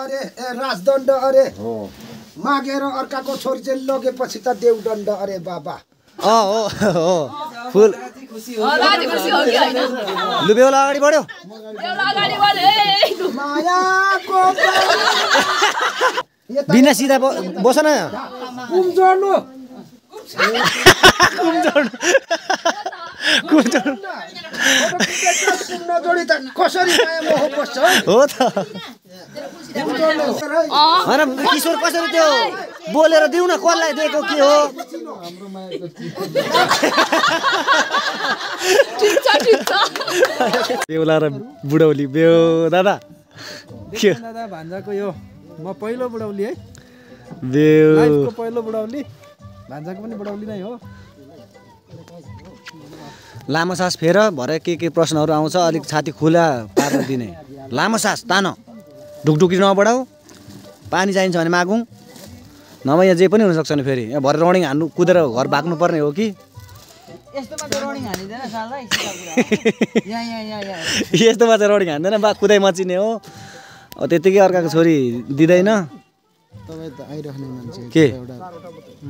अरे राजदण्ड अरे मागेर अर्काको छोरी चाहिँ लगेपछि त देउदण्ड अरे बाबा हो फुल लु बेहुला अगाडि बढ्यो मायाको बिना सिधा बस न कुम्जोड्नु नजोडी त कसरी माया मोह बस्छ हो त हैन किशोर कसरी त्यो बोलेर दिउ न कसलाई दिएको के हो बेहुला र बुढौली दादा के दादा भान्जाको यो म पहिलो बुढौली है लाइफको पहिलो बुढौली भान्जाको पनि बुढौली नै हो लामो सास फेर भरे के प्रश्नहरू आउँछ अलिक छाती खुला पारेर दिने लामो सास तान ढुकढुकी नबढाऊ पानी चाहिन्छ भने मागौँ नभए यहाँ जे पनि हुनसक्छ नि फेरि यहाँ भरे रनिङ हान्नु कुदेर घर भाग्नु पर्ने हो कि यस्तोमा त रनिङ हानिदैन साललाई यस्तोमा चाहिँ रनिङ हान्दैन बा कुदाइ मचिने हो त्यतिकै अर्काको छोरी दिँदैन तपाईँ त आइराख्ने मान्छे के एउटा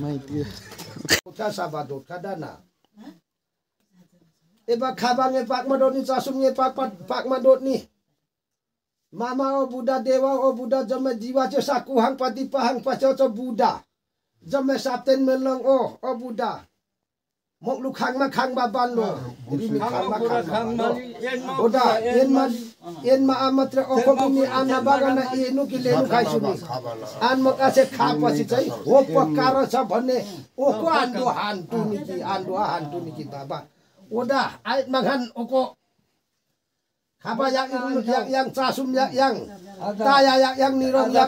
माइती एबा खाबाङे पाकमा डोट्ने चासुङे पाकमा डोट्ने मामा ओ बुढा देवा ओ बुढा जम्मे जीवा चाहिँ साकुहाङ पति पहाङ पछ्याउ छ बुढा जम्मे साप्तेन मेलङ ओ बुढा मोक्लु खाङमा खाङमा बान्लो ओडा एनमा आमात्र ओखोबिनी आना बागना एनु कि लेनु खाइसुनी आन मकासे खापछि चाहिँ हो पक्कार छ भन्ने ओको आन्डो हान्टु निकी बाबा ओडा आइ मगन ओको खाबा yang casum yang taya yang nirong yang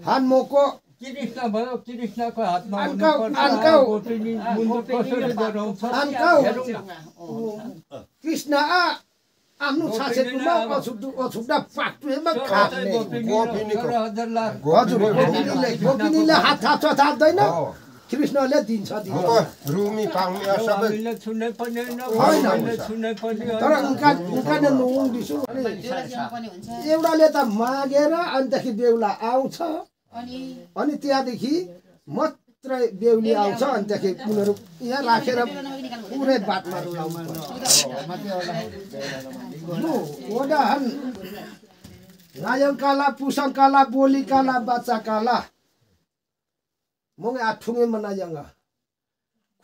han moko कृष्णको हातमा कृष्ण आफ्नो छासेटुमा अछुट्टा पाक्टुमा खाने गोपिनीले हात थाप्दैन कृष्णले दिन्छ रुमी पाउने सबै छुनै पनि तर उनका नुन दिसु एउटाले त मागेर अन्तखेरि बेहुला आउँछ अनि त्यहाँदेखि मात्रै बेहुली आउँछ अन्तखेरि उनीहरू यहाँ राखेर पुरै बातमा नायङ काला पुसङ काला बोली काला बच्चा काला मगे आठुङे मनायंगा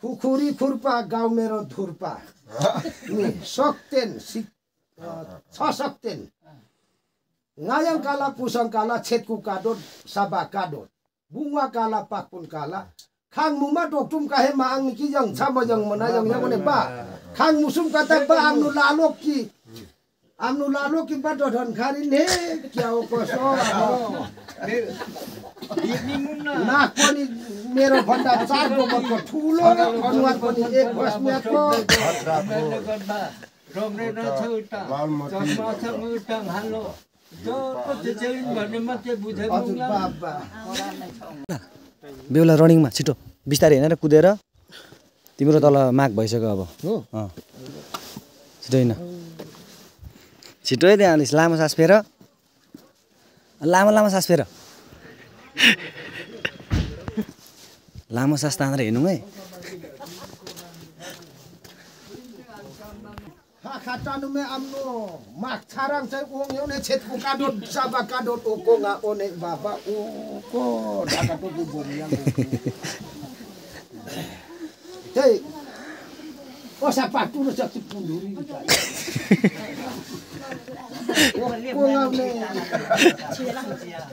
खुखुरी खुर्पा गाउँ मेरो धुर्पा सक्तेन छ सक्तेन नायङ काला पुसङ काला छेतकु काडोट साबा काडोट बुङवा काला पाकुन काला खाङ मुमा डोक्टुम काहे माङ कि जङ छ मजङ मनायङ यने बा खाङ मुसुम कता बा आम्नु लालो कि बा डढन खारी ने क्या हो कसो नाक पनि मेरो भन्दा 4 गोबरको ठुलो अनुहार पनि 1 बस्नेको बेहुला रनिङमा छिटो बिस्तारै हिँडेर कुदेर तिम्रो तल माग भइसक्यो अब हो छिटो हिँड छिटो है त्यहाँ अलिक लामो सास फेर लामो सास फेर लामो सास तानेर हिँडौँ है खाटानुमे आम्नो माग छाराङ चाहिँ ओङ एउने छेतको काडोट साबा काडोट ओकोङा ओने बाबा ओको ढाका टोपी बोलिया त्यही कसा पाटुरो सक्छ पुन्धुरी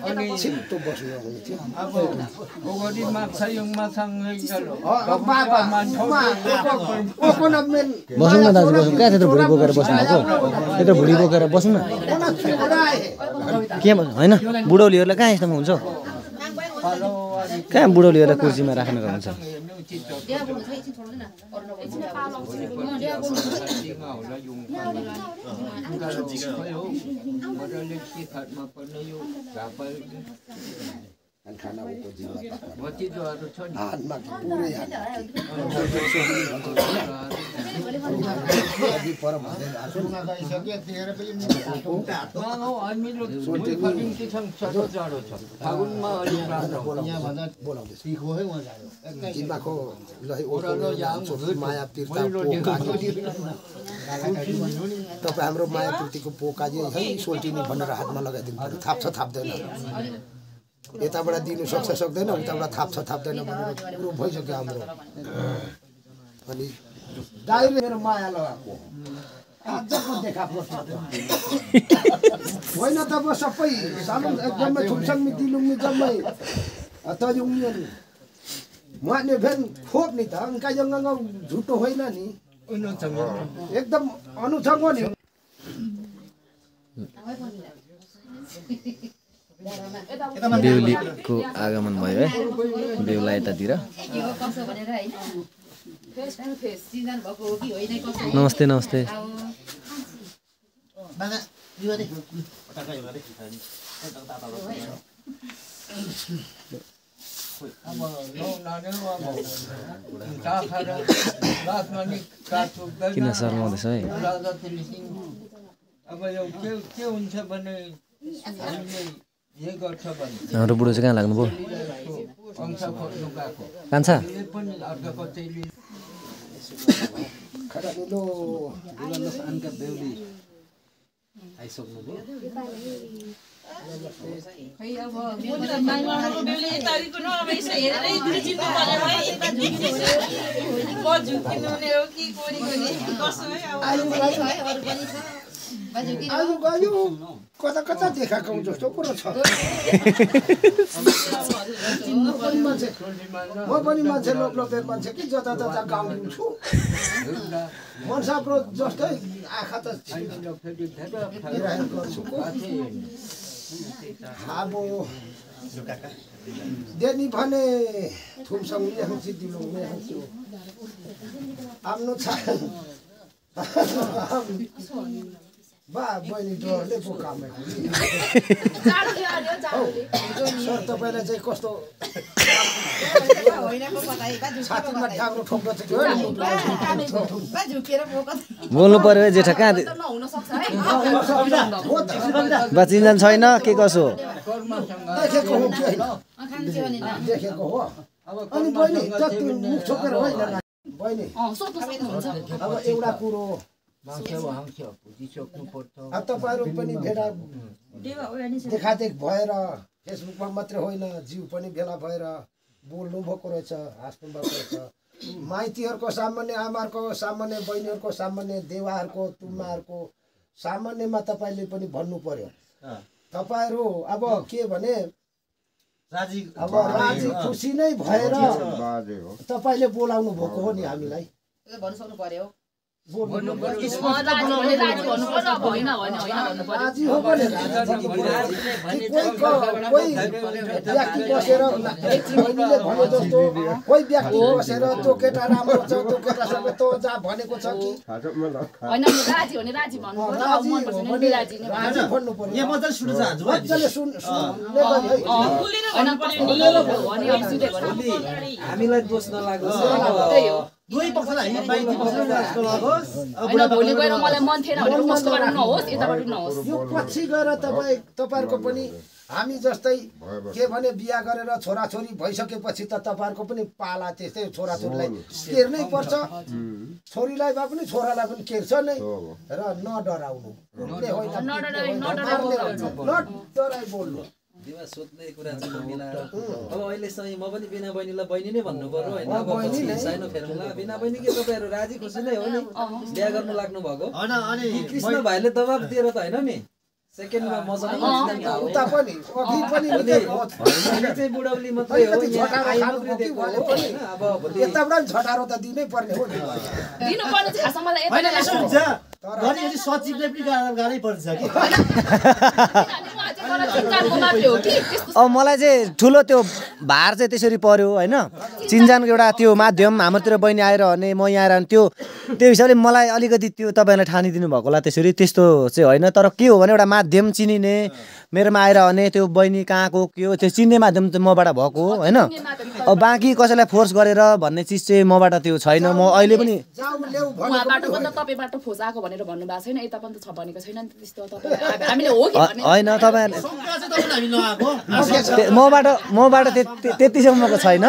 अनि छिटो बस्नु अब ओगडी माछा यङ माछाङ गलो बस्नु न दाजु बस्नु कहाँ त्यत्रो भुँडी बोकेर बस्नु भएको त्यत्रो भुँडी बोकेर बस्नु न के होइन बुढौलीहरूलाई कहाँ यस्तोमा हुन्छ कहाँ बुढौलीहरूलाई कुर्सीमा राख्न हुन्छ अनि खाना उको जिम्मा तपाईँ भतिजोहरू छ नि हातमा पुरै हात अघि पर भन्दै हामीहरू निम्ति छन् चाँडो छ फागुनमा अलि राम्रो बोलाउँदैछ जिम्माको लही माया तीर्था तपाईँ हाम्रो माया तीर्थीको पोकाजी है सोल्टिनी भनेर हातमा लगाइदिनु पर्यो थाप्छ थाप्दैन यताबाट दिनु सक्छ सक्दैन उताबाट थाप्छ थाप्दैन भनेर कुरो भइसक्यो हाम्रो अनि दाइले मेरो माया लगाएको आजको देखा होइन त म सबै सानो एकदमै थुप्सङ्मी तिलुङ्मी जम्मै तजुङ्मी माने फेन खोप नि त अंका जङ्ग झुटो होइन नि एकदम अनुसँग नि बेहुलीको आगमन भयो है बेहुला यतातिर नमस्ते नमस्ते किन शर्माउँदैछ है अब यो के हुन्छ भने हाम्रो बुढो चाहिँ कहाँ लाग्नुभयो अंश खोज्नु गएको कान्छा पनि अर्काको चाहिँ खराबिलो अनका बेहुली आइसक्नुभयो आज गयो कता कता देखाएको जस्तो कुरो छ म पनि मान्छे लोप्लोपेर मान्छे कि जता तता गाउँछु छु मनसाप्रो जस्तै आँखा त अब देनी भने थुमसँग ल्याउँछु दिनु ल्याउँछु आफ्नो छ बा बहिनी डरले पो कामेको सर तपाईँलाई चाहिँ कस्तो छातीमा ढ्याम्रो ठोक्दो थियो बोल्नु पर्यो है जेठा कहाँ बा चिन्जान छैन के कसो देखेको हो कि होइन देखेको हो अनि बहिनी जति मुख छोपेर होइन बहिनी अब एउटा कुरो अब तपाईँहरू पनि भेला देखादेख भएर फेसबुकमा मात्रै होइन जिउ पनि भेला भएर बोल्नु भएको रहेछ हाँस्नु भएको रहेछ माइतीहरूको सामान्य आमाहरूको सामान्य बहिनीहरूको सामान्य देवाहरूको तुमाहरूको सामान्यमा तपाईँले पनि भन्नु पर्यो तपाईँहरू अब के भने अब राजी खुसी नै भएर तपाईँले बोलाउनु भएको हो नि हामीलाई भन्नु सक्नु पर्यो राजी हो भने कोही व्यक्ति बसेर बहिनीले भने जस्तो कोही व्यक्ति बसेर त्यो केटा राम्रो छ त्यो केटासँग तँ जा भनेको छ कि होइन राजी हो भने राजी भन्नु पर्यो राजी भन्नु पर्यो हामीलाई दोष नलागोस् दुई पक्षलाई भोलि गएर मलाई मन थिएन भने कसकोबाट नहोस् यताबाट नहोस् यो पछि गएर तपाईँहरूको पनि हामी जस्तै के भने बिहा गरेर छोराछोरी भइसकेपछि त तपाईँहरूको पनि पाला त्यस्तै छोराछोरीलाई केर्नै पर्छ छोरीलाई भए पनि छोरालाई पनि केर्छ नै र नडराउनु नडराइ बोल्नु दिवा सोध्ने कुरा चाहिँ मिलाएर अब अहिले चाहिँ म पनि बिना बहिनीलाई बहिनी नै भन्नु पर्यो होइन अब साइनो फेरौँला बिना बहिनी के तपाईँहरू राजी खुसी नै हो नि बिहा गर्नु लाग्नु भएको कृष्ण भाइले दबाब दिएर त होइन नि सेकेन्डमा मसँग उता पनि अघि पनि चाहिँ बुढौली मात्रै हो अब यताबाट झटारो त दिनै पर्ने हो दिनुपर्ने चाहिँ खासमा मलाई यदि सचिवले पनि गाह्रै पर्छ कि अब मलाई चाहिँ ठुलो त्यो भार चाहिँ त्यसरी पर्यो होइन चिनजानको एउटा त्यो माध्यम हाम्रोतिर बहिनी आएर भने म यहाँ आएर त्यो हिसाबले मलाई अलिकति त्यो तपाईँलाई ठानिदिनु भएको होला त्यसरी त्यस्तो चाहिँ होइन तर के हो भने एउटा माध्यम चिनिने मेरोमा आएर भने त्यो बहिनी कहाँको के हो त्यो चिन्ने माध्यम चाहिँ मबाट भएको हो होइन अब बाँकी कसैलाई फोर्स गरेर भन्ने चिज चाहिँ मबाट त्यो छैन म अहिले पनि उहाँबाट पनि तपाईँबाट फोर्स आएको भनेर भन्नुभएको छैन यता पनि त छ भनेको छैन नि त्यस्तो तपाईँ हामीले हो कि होइन तपाईँहरूले मबाट त्यतिसम्मको छैन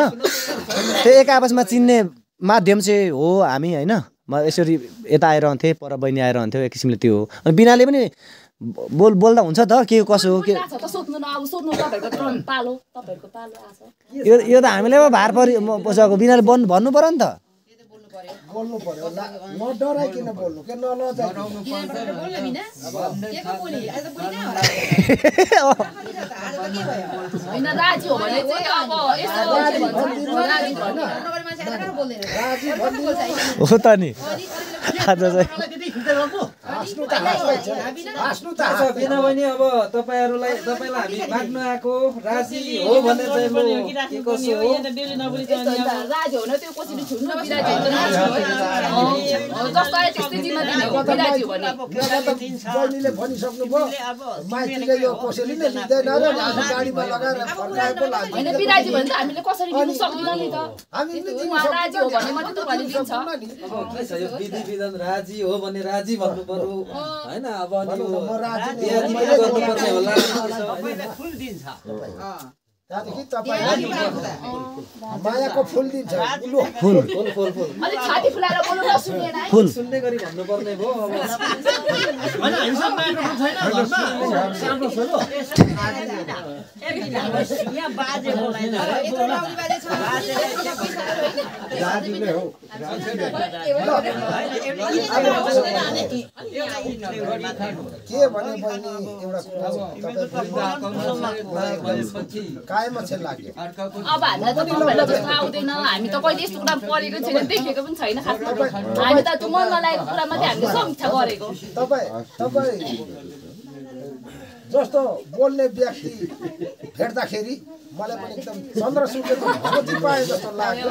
त्यो एक आपसमा चिन्ने माध्यम चाहिँ हो हामी होइन म यसरी यता आएर हुन्थेँ पर बहिनी आएर हुन्थ्यो एक किसिमले त्यो हो अनि बिनाले पनि बोल्दा हुन्छ त के कसो हो के यो त हामीलाई पो भार परिसक्यो बिनाले भन्नु पर्यो नि त बोल्नु पर्यो नडराइकिन बोल्नु के होइन राजी हो भने चाहिँ अब हो त नि आज चाहिँ बिना बहिनी अब तपाईँलाई हामी माग्न आएको राजी हो भने चाहिँ के कसो हो राजी हो भने त्यो कसरी छुट्नु जस्तो आयो त्यस्तै दिन दिने हो बिराजी हो भने बहिनीले भनिसक्नुभयो माइतीले यो कसैले नै लिँदैन र गाडीमा लगाएर फर्काएको लाग्छ होइन बिराजी भने त हामीले कसरी दिनु सक्दैनौँ नि त उहाँ राजी हो भने मात्रै त भने दिन्छ के छ यो विधि विधान राजी हो भने राजी भन्नु पर्यो हैन अब अनि गर्नुपर्ने होला फुल दिन्छ त्यहाँदेखि तपाईँ मायाको फुल दिन्छ फुल अलि छाती फुलाएर बोल्नु नसुनेन है फुल सुन्ने गरी भन्नुपर्ने भयो अब हैन हामीसँग माइक्रोफोन छैन घरमा सानो छोरो यहाँ बाजे बोलाइन यत्रो राउडी बाजे छ राजीले हो के भने बहिनी एउटा कायमा चाहिँ लाग्यो अब हामीलाई त तपाईँलाई जस्तो आउँदैन हामी त कहिले यस्तो कुरा परेको छैन देखेको पनि छैन खास हामी त त्यो मन नलागेको कुरा मात्रै हामीले समीक्षा गरेको तपाईँ जस्तो बोल्ने व्यक्ति भेट्दाखेरि मलाई पनि एकदम चन्द्रसूर्यको ज्योति पाए जस्तो लाग्यो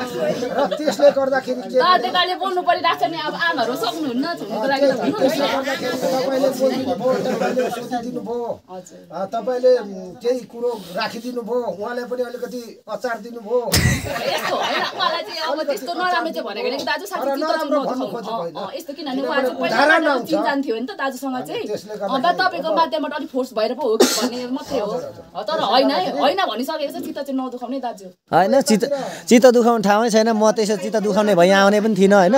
र त्यसले गर्दाखेरि के दाजुले बोल्नु परिरहेको छ नि अब आमाहरू सक्नुहुन्न छोड्नुको लागि त त्यसले गर्दाखेरि तपाईँले सोधिदिनुभयो तपाईँले केही कुरो राखिदिनु भयो उहाँले पनि अलिकति अचार दिनुभयो यस्तो होइन उहाँलाई चाहिँ अब त्यस्तो नराम्रो चाहिँ भनेको कि दाजु साथी यस्तो किनभने उहाँ चाहिँ पहिला चिन्जान थियो नि त दाजुसँग चाहिँ अब तपाईँको माध्यमबाट अलिक फोर्स भएर पो हो कि भन्ने मात्रै हो तर होइन भनिसकेको चाहिँ चित्त चाहिँ नदुखाउने दाजु होइन चित्त दुखाउने ठाउँै छैन म त्यसो चित्त दुखाउने भइ आउने पनि थिइनँ होइन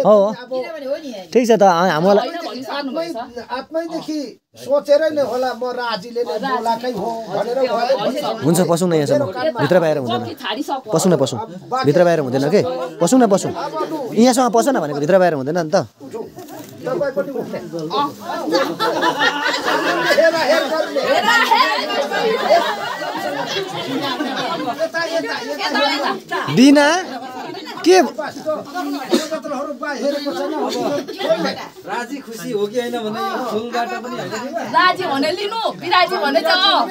हो ठिक छ त हामीलाई आत्मैदेखि सोचेरै नै होला म राजीले नै बोलाकै हो भनेर हुन्छ पसौँ न यहाँसम्म भित्र बाहिर हुँदैन पसौँ न पसौँ भित्र बाहिर हुँदैन के पसौँ न पसौँ यहाँसँग पस न भनेको भित्र बाहिर हुँदैन नि त बिना के राजी खुसी हो कि होइन भने यो फुलबाट पनि होइन राजी भने लिनु बिराजी भने चाहिँ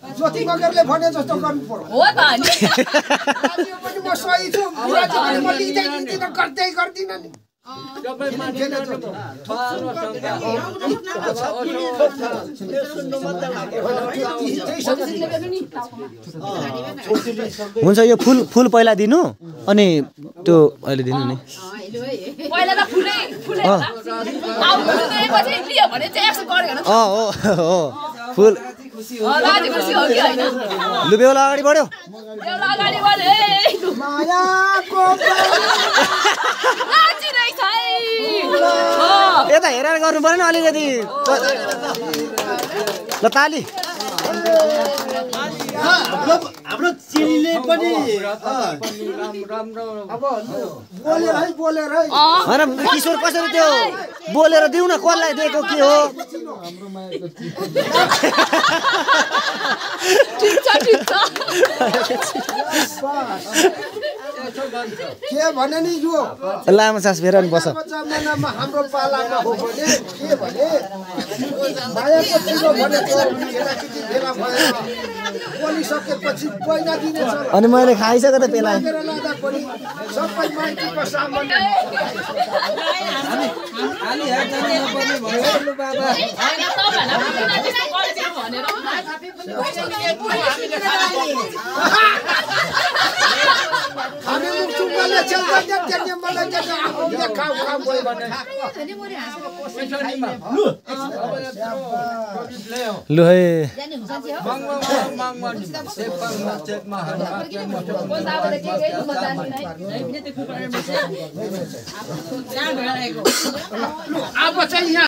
ज्योति मगरले भने जस्तो गर्नु पर्यो हो त नि म सही छु बिराजी भने म लिँदैन गर्दै गर्दिन नि हुन्छ यो फुल पहिला दिनु अनि त्यो अहिले दिनु नि पहिला त फुलै भने चाहिँ एक्सन गर्यो भने हो फुल राजी खुसी हो कि होइन लु बेहुला अगाडि बढ्यो बेहुला अगाडि बढ्यो मायाको राजी रहेछ है यता हेरेर गर्नु पर्यो नि अलिकति ल ताली हाम्रो चेलीले पनि बोलेर है होइन किशोर कसरी त्यो बोलेर दिउ न कसलाई दिएको के हो ठिक छ के भने नि यो लामो सास फेर नि बस जमानामा हाम्रो पालामा हो भने के भने मायाको चिरो भनेको केटाकेटी भेला भएर बोलिसकेपछि पहिला दिनेछ अनि मैले खाइसके त पेलाएँ लाँदा पनि सबै माइतीको सामान खाली हात जानु नपर्ने भयो लु बाबा हामी मुक्तुले चल्दा त्यहाँ मलाई के आफूले खाऊ गयो भने लु है अब चाहिँ यहाँ